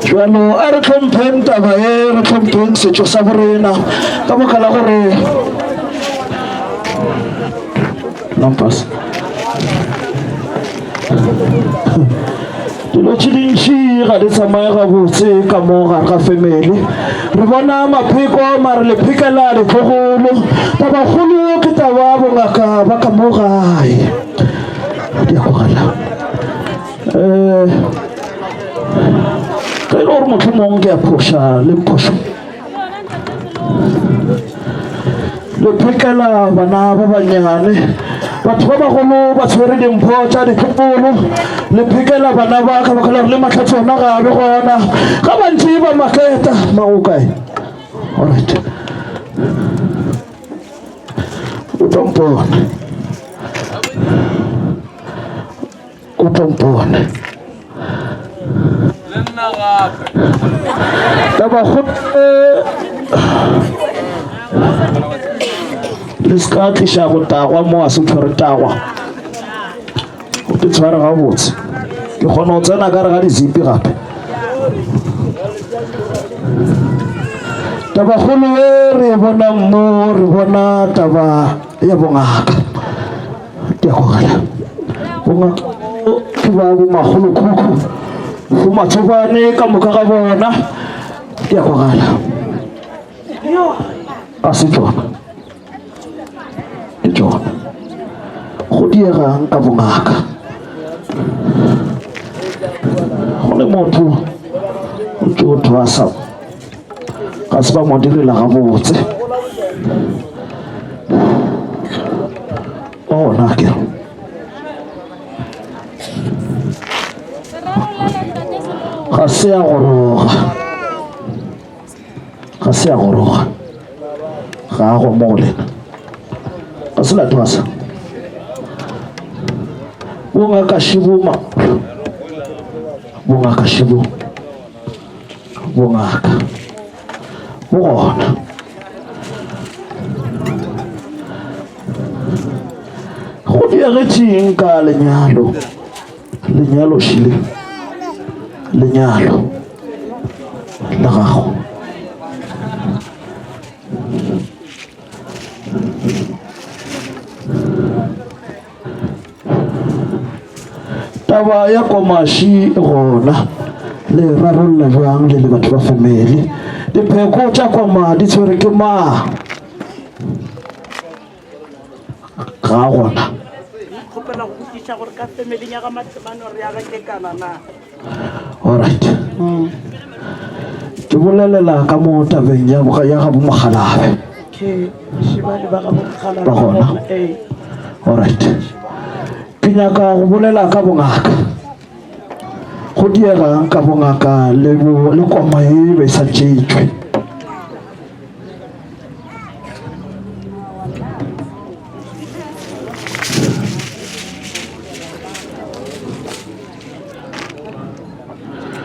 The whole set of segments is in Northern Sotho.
Bjalo a re hlompheng taba ye, re hlompheng setšo sa borena ka baka la gore Lampas. Dilo tše dintši ga di tsamaye gabotse ka mo gare ga family. Re bona mapheko mare lephekela ditlogolo. Tabakgolo ke taba bongaka ba ka mo gae. Di a kwagala. Um ge e le gore mohlomong ke a phoša le mphošo. Le phekela bana ba bannyane. Batho ba bagolo ba tshwere dimpho tša ditlogolo. Le phekela bana ba ka baka la gore le mahlatse ona ga a be gona. Ga bantši ba maketa. Mago kae? Alright. O tlo mpona. O tlo mpona. Le nna gape. Taba go le se ka tliša go tagwa mo a se tshware tagwa. O te tshware gabotse. Ke kgona go tsena ka re ga dizipi gape. Tabakgolo e re e bonang mo re bona taba ya bongaka. Ke a gogela. Bongaka ke ba bo makgolokhukhu bo matsobane ka moka ga bona. Ke a gogela. Ga se tšona. Ke tšona. Go diegang ka bongaka. Go le motho o tšo thwasa ga se ba mo direla gabotse. Ona ke ga se ya goroga ga se ya goroga ga a go mo go lena ga se la twasa bongaka šiboma bongaka šibo bongaka bo gona Go diegetšeng ka lenyalo? Lenyalo šile. Lenyalo la gago. Taba ya komaši e gona. Le rarolla bjang le le batho ba family? Dipheko tša koma di tshwere ke mang? Ga a gona. Kgopela go botšiša gore ka familing ya ga Mathemane re ya rakekana na? Alright. Ke bolelela ka mo tabeng ya ya ga bomokgalabe. Ke šibane ba ga bomokgalabe. Ba gona. Ee. Alright. Ke nyaka go bolela ka bongaka. Go diegang ka bongaka le bo le koma ye be sa tšetšwe.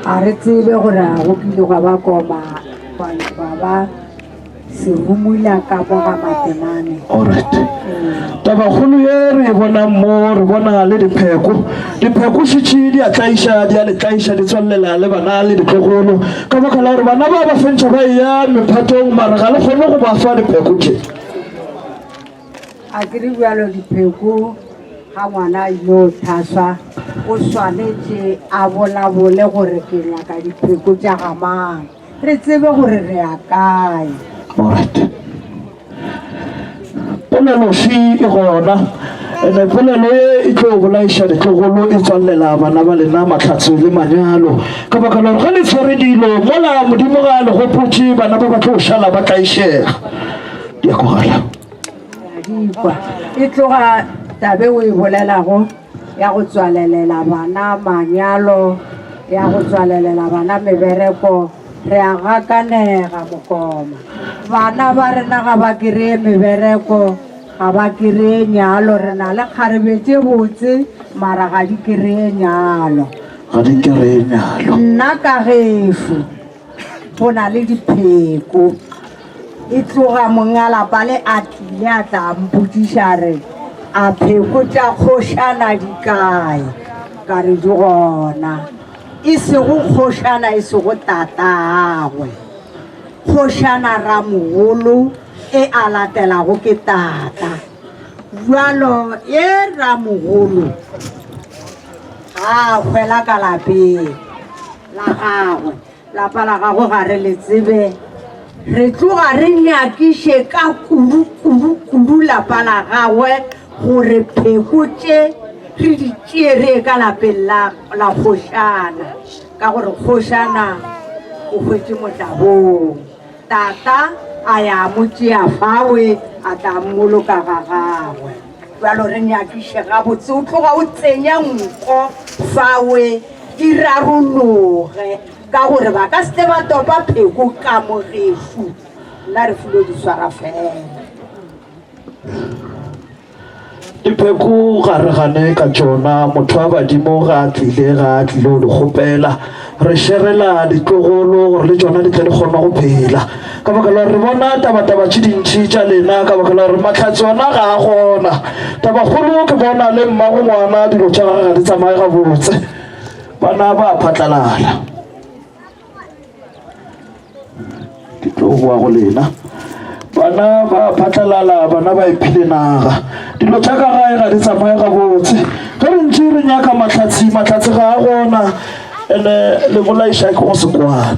A re tsebe gore a go kile gwa ba koma gwa gwa ba serumula ka mo ga Matemane. Alright. Tabakgolo ye re e bonang mo re bona le dipheko. Dipheko šetše di a tlaiša, di a le tlaiša, di tswalelela le bana le ditlogolo. Ka baka la gore bana ba ba fentšha ba eya mephatong mara ga le kgone go ba fa dipheko tše. A ke re bjalo dipheko ga ngwana a ile thaswa o swanetše a bolabole gore ke nyaka dipheko tša ga mang re tsebe gore re ya kae. Alright. Poleloši e gona ene polelo ye e tlo bolaiša ditlogolo e tswalela bana ba lena mahlatse le manyalo ka baka la gore ge le tshwere dilo mola modimo ga a le gopotše bana ba ba tlo šala ba tlaišega di a kwagala dikwa e tloga tabe o e bolelago ya go tswalelela bana manyalo ya go tswalelela bana mebereko re a gakanega mokoma bana ba rena ga ba kry-e mebereko ga ba kry-e nyalo re na le kgarebe tše botse mara ga di kry-e nyalo ga di kry-e nyalo nna ka gešo go na le dipheko E tloga mongalapa le a tlile a tla mpotšiša re, A pheko tša kgošana di kae? Ka re di gona. E sego kgošana, e sego tatagwe. Kgošana ramogolo e a latelago ke tata. Bjalo ye ramogolo ga a hwela ka lapeng la gagwe, lapa la gagwe ga re le tsebe. Re tloga re nyakiše ka kudu kudu kudu lapa la gagwe gore pheko tše re di tšee re ye ka lapeng la la kgošana, ka gore kgošana o hwetše motlabong. Tata a ya a mo tšea fawe a tla mmoloka ga gagwe. Bjalo re nyakiše gabotse, o tloga o tsenya nko fawe di rarologe, ka gore ba ka se tle ba topa pheko ka mo gešo, nna re filo di swara fela. Dipheko ga re gane ka tšona, motho wa badimo ga a tlile ga a tlile go di kgopela. Re šerela ditlogolo gore le tšona di tle di kgone go phela. Ka baka la gore re bona tabataba tše dintši tša lena, ka baka la gore mahlatse ona ga a gona. Tabakgolo ke bona le mmago ngwana dilo tša gage ga di tsamaye gabotse. Bana ba a phatlalala. Ke tlo boa go lena. Bana ba phatlalala, bana ba iphile naga. Dilo tša ka gae ga di tsamaye gabotse. Ge re ntše re nyaka mahlatse, mahlatse ga a gona. Ene le bolaiša ke go se kwane.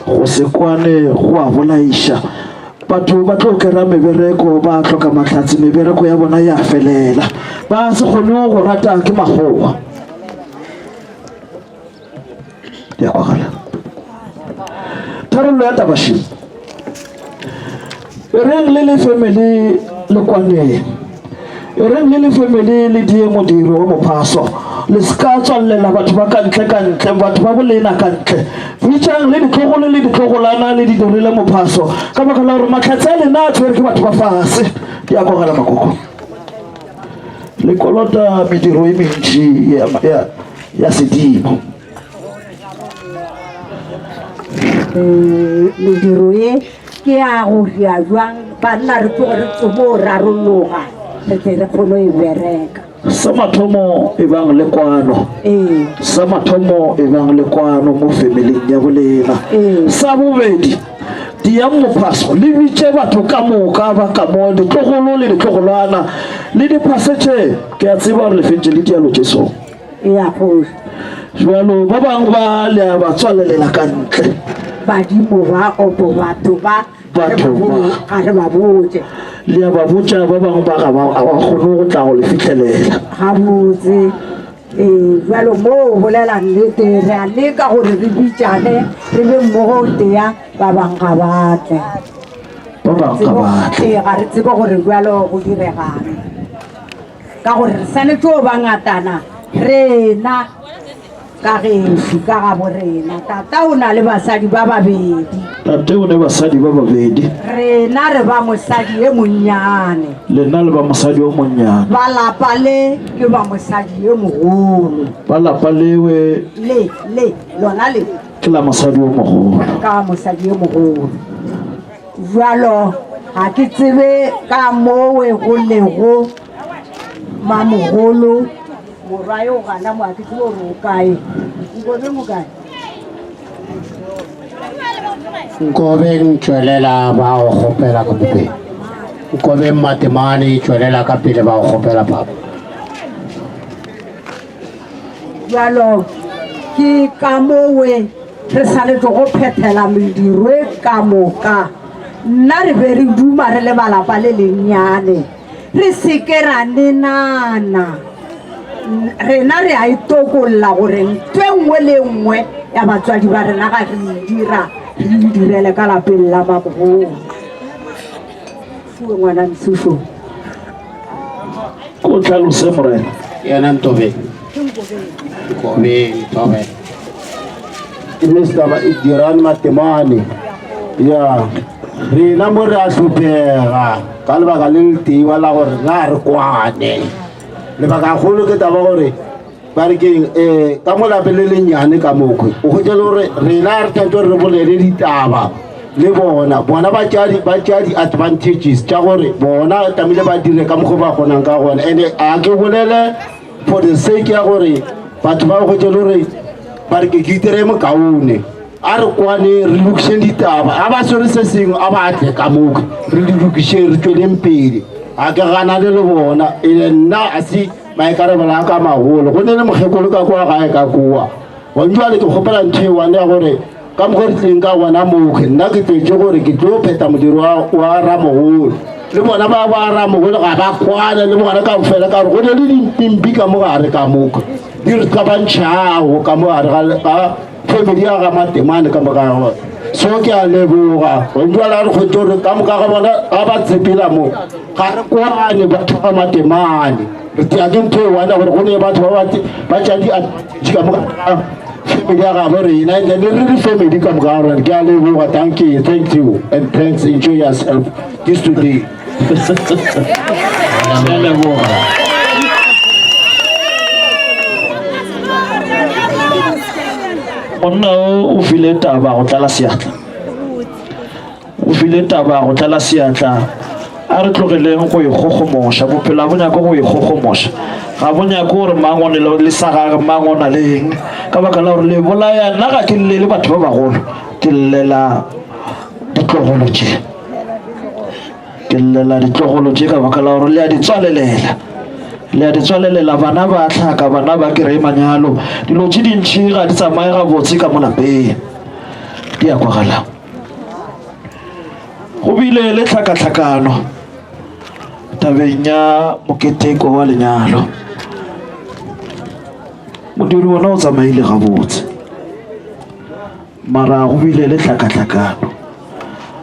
Go se kwane go a bolaiša. Batho ba tlo kera mebereko, ba hloka mahlatse, mebereko ya bona ya felela. Ba se kgone go rata ke makgowa. Ya kwagala. Tharollo ya taba še. E reng le le family le kwaneng. E reng le le family le die modiro wa mophaso. Le se ka tswallela batho ba ka ntle ka ntle, batho ba bolena ka ntle. Bitšang le ditlogolo le ditlogolana le di dirile mophaso. Ka baka la gore mahlatse a lena a tshwere ke batho ba fase. Di a kwagala makoko. Le kolota mediro e mentši ya, ya, ya sedimo. Mediro ye ke ya go dira jwang banna re tloge re tsebo rarologa re tle re kgone e bereka. Sa mathomo e bang le kwano. Ee. Sa mathomo e bang le kwano mo familing ya bolena. Ee. Sa bobedi diyang mophaso le bitše batho ka moka ba ka mo ditlogolo le ditlogolwana le diphase tše ke a tseba gore le fentše le dialo tše so. Ya kgoši. Jwalo ba bangwe ba le a ba tswalelela ka ntle. Badimo ba opo batho ba Batho ba. Ga re ba botše. Le a ba botša ba bangwe ba ga ba ga ba kgone go tla go le fihlelela. Gabotse. Ee, bjalo mo o bolela nnete re a leka gore re bitšane re be mmogo o tea ba bangwe ga ba tle. Ba bangwe ga ba tle. Ee, ga re tsebe gore bjalo go diregang. Ka gore re swanetše go ba ngatana rena ka gešo ka gabo rena. Tata o na le basadi ba babedi. Tate o ne basadi ba babedi. Rena re ba mosadi e monnyane. Lena le ba mosadi o monnyane. Ba lapa le ke ba mosadi e mogolo. Ba lapa lewe. Le, le, lona le. Ke la mosadi o mogolo. Ka mosadi e mogolo. Bjalo ga ke tsebe ka mowe go lego mamogolo morwa yo gana mo ga ke tsebe gore o kae. Nkobeng o kae? Nkobeng tšwelela ba go kgopela ka bukeng. Nkobeng Matemane tšwelela ka pele ba go kgopela papa. Bjalo ke ka mowe re swanetše go phethela mediro e ka moka. Nna re be re duma re le balapa le lennyane, re se ke ra nenana. Rena re a itokolla gore ntho e nngwe le e nngwe ya batswadi ba rena ga re e dira, re e direle ka lapeng la mamogolo. Fuwe ngwana Ntshušo. Ko tlhalose morena. Yena Ntobeng. Nkobeng Ntobeng. Ke Mr. Dirane Matemane. Ya. Rena mo re a hlophega ka lebaka le letee wa la gore na re kwane. Lebaka golo ke taba gore ba re keng um ka mo lapeng le lennyane ka mokhwe o hwetša le gore rena re tshwanetse gore re bolele ditaba le bona bona ba tšea di-advantages tša gore bona tlamehile ba dire ka mokgwa ba kgonang ka gona and a ke bolele for the sake ya gore Batho ba hwetše le gore ba re ke itere mokaone. A re kwane re lokišeng ditaba. A ba swere se sengwe a ba tle ka moka re di lokišeng re tšweleng pele. Ga ke ganane le bona. Ene nna a se maikarabelo a ka magolo. Go ne le mokgekolo ka kua gae ka kua. Gone jwale ke kgopela ntho e one ya gore ka mokgwa re tlileng ka gona mokhwe nna ke tletse gore ke tlo phetha modiro wa ramogolo le bona ba ba ramogolo ga ba kwane le bona ka fela ka gore go ne le dimpimpi ka mo gare ka mokhwe di re tlabantšhago ka mo gare ga family ya ga Matemane ka moka ga bona. So ke a leboga gone jwale a re kgwetse gore ka moka ga bona ga ba tshepela mo ga re kwane batho ga Matemane re tea ke ntho e one gore go ne batho ba ba tša di ka moka ga family ya gabo rena and then re re family ka moka ga rona. Ke a leboga, thank you, thank you and thanks, enjoy yourself this today. Ke a leboga. Monna o o file taba go tlala seatla. O file taba go tlala seatla. A re tlogeleng go ikgogomoša. Bophelo ga bo nyake go ikgogomoša. Ga bo nyake gore mang o ne le sa gage, mang o na le eng. Ka baka la gore le bolaya nna ga ke llele batho ba bagolo, ke llela ditlogolo tše. Ke llela ditlogolo tše ka baka la gore le a di tswalelela. Le a di tswalelela, bana ba hlaka, bana ba kry manyalo. Dilo tše dintši ga di tsamaye gabotse ka mo lapeng. Di a kwagala. Go bile le tlhakatlhakano tabeng ya moketeko wa lenyalo. Modiri wona o tsamaile gabotse, mara go bile le tlhakatlhakano.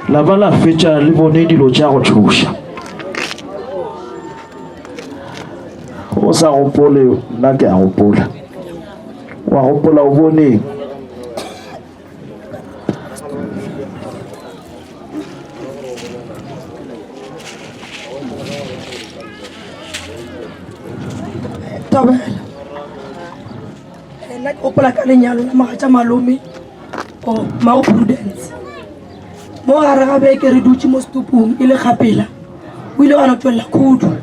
La ba la fetša le bone dilo tša go tšhoša. O sa gopole, nna ke a gopola. Wa gopola o boneng? Thobela. Nna ke gopola ka lenyalo la mogatša malome or Mao Prudence. Mo gare ga beke re dutše mo setupung e le kgapela, o ile wa no tšwelela khudu.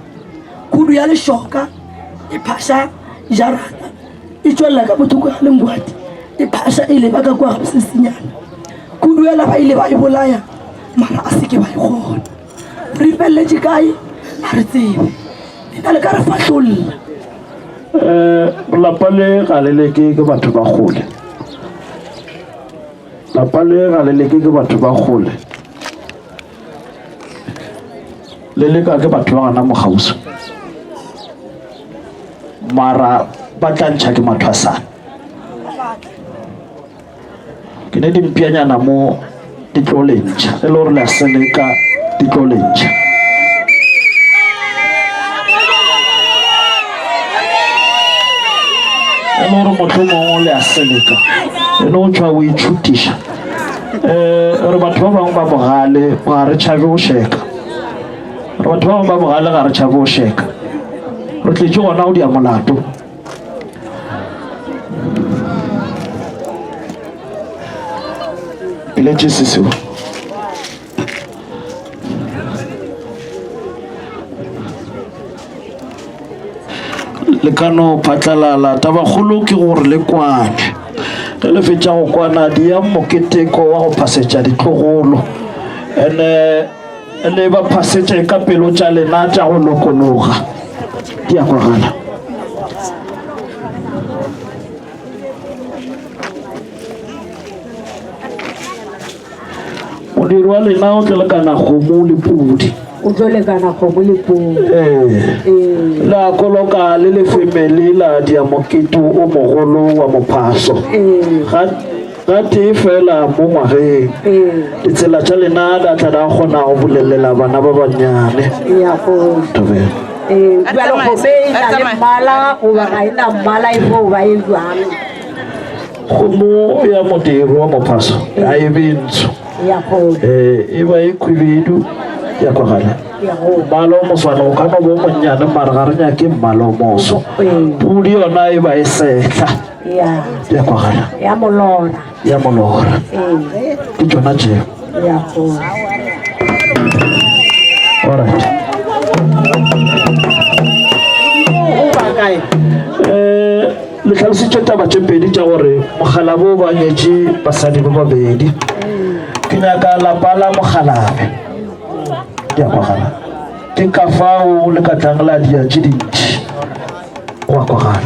Khudu ya lešoka e phasha jarata e tšwelela ka bothoko ga lengwati e phasha e leba ka kua ga bosesinyana. Khudu ela ba ile ba e bolaya mara a se ke ba e kgona. Re feleletše kae ga re tsebe. Lena le ka re fahlolla. Um lapa le ga le leke ke batho ba kgole. Lapa le ga le leke ke batho ba kgole. Le leka ke batho ba gana mokgauswi. Mara ba tla ntšha ke mathwasana. Ke ne dimpianyana mo di tlo le ntšha. E le gore le a seleka di tlo le ntšha. E le gore mohlomongwe le a seleka. E no tšwa o itšhutiša. Um re batho ba bangwe ba bogale ga re tšhabe go šeka. Re batho ba bangwe ba bogale ga re tšhabe go šeka. Re tletše gona go dia molato. Eletše seseo. Le ka no phatlalala. Tabakgolo ke gore le kwane. Ge le fetša go kwana, di ya moketeko wa go phasetša ditlogolo. Ene le ba phasetše ka pelo tša lena tša go lokologa. Di a kwagala. Modiri wa lena o tlo lekana kgomo le pudi. O tlo lekana kgomo le pudi. Ee. Ee. La koloka le le femele la dia mokete o mogolo wa mophaso. Ee. Ga ga tee fela mo ngwageng. Ee. Ditsela tša lena da tla da kgona go bolelela bana ba bannyane. Ya go. Thobela. Ee, bjalo kgomo e na le mmala goba ga e na mmala e fo ba e jwang? Kgomo ya modiro wa mophaso ga e be ntsho. Ya go. Ee, e ba e khwibidu ya kwagala. Ya go. Mmala o moswana o ka no bo monnyane mara ga re nyake mmala o moso. Ee. Pudi yona e ba e sehla. Ya. Ya kwagala. Ya molora. Ya molora. Ee. Ke tšona tšeo. Ya go. Alright. O ba kae? Eh, Le hlalositše taba tše pedi tša gore mokgalabo ba nyetše basadi ba babedi. Ke nyaka lapa la mokgalabe. Di a kwagala. Ke ka fao le ka tlang la dia tše dintši. Go a kwagala.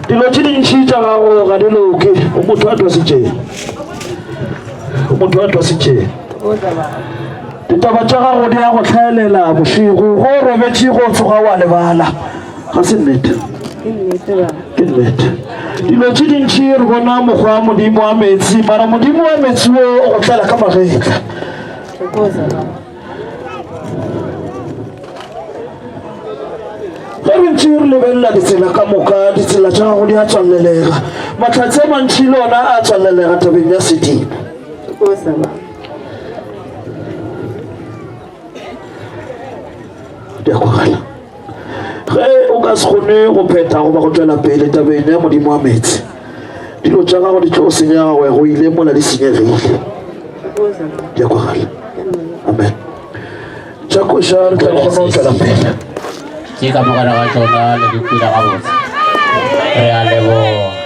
Dilo tše dintši tša gago ga di loke. O motho a twasitšeng. O motho a twasitšeng. Ditaba tša gago di a go hlaelela bošego. Go robetše go tsoga wa lebala. Ga se nnete? Ke nnete. Dilo tše dintši re bona mokgwa wa modimo wa metsi, mara modimo wa metsi wo o go tlela ka magetla. Ge re ntše re lebelela ditsela ka moka, ditsela tša gago di a tswalelega. Mahlatse a mantši le ona a tswalelega tabeng ya sedimo. Di a kwagala. Ge o ka se kgone go phetha goba go tšwela pele tabeng ya modimo wa meetse, dilo tša gago di tlo senyega go ya go ile mola di senyegile. Di a kwagala. Amen. Tša koša re tla kgona go tšwela pele. Tše ka mogare ga tšona le di kwele gabotse. Re a leboga.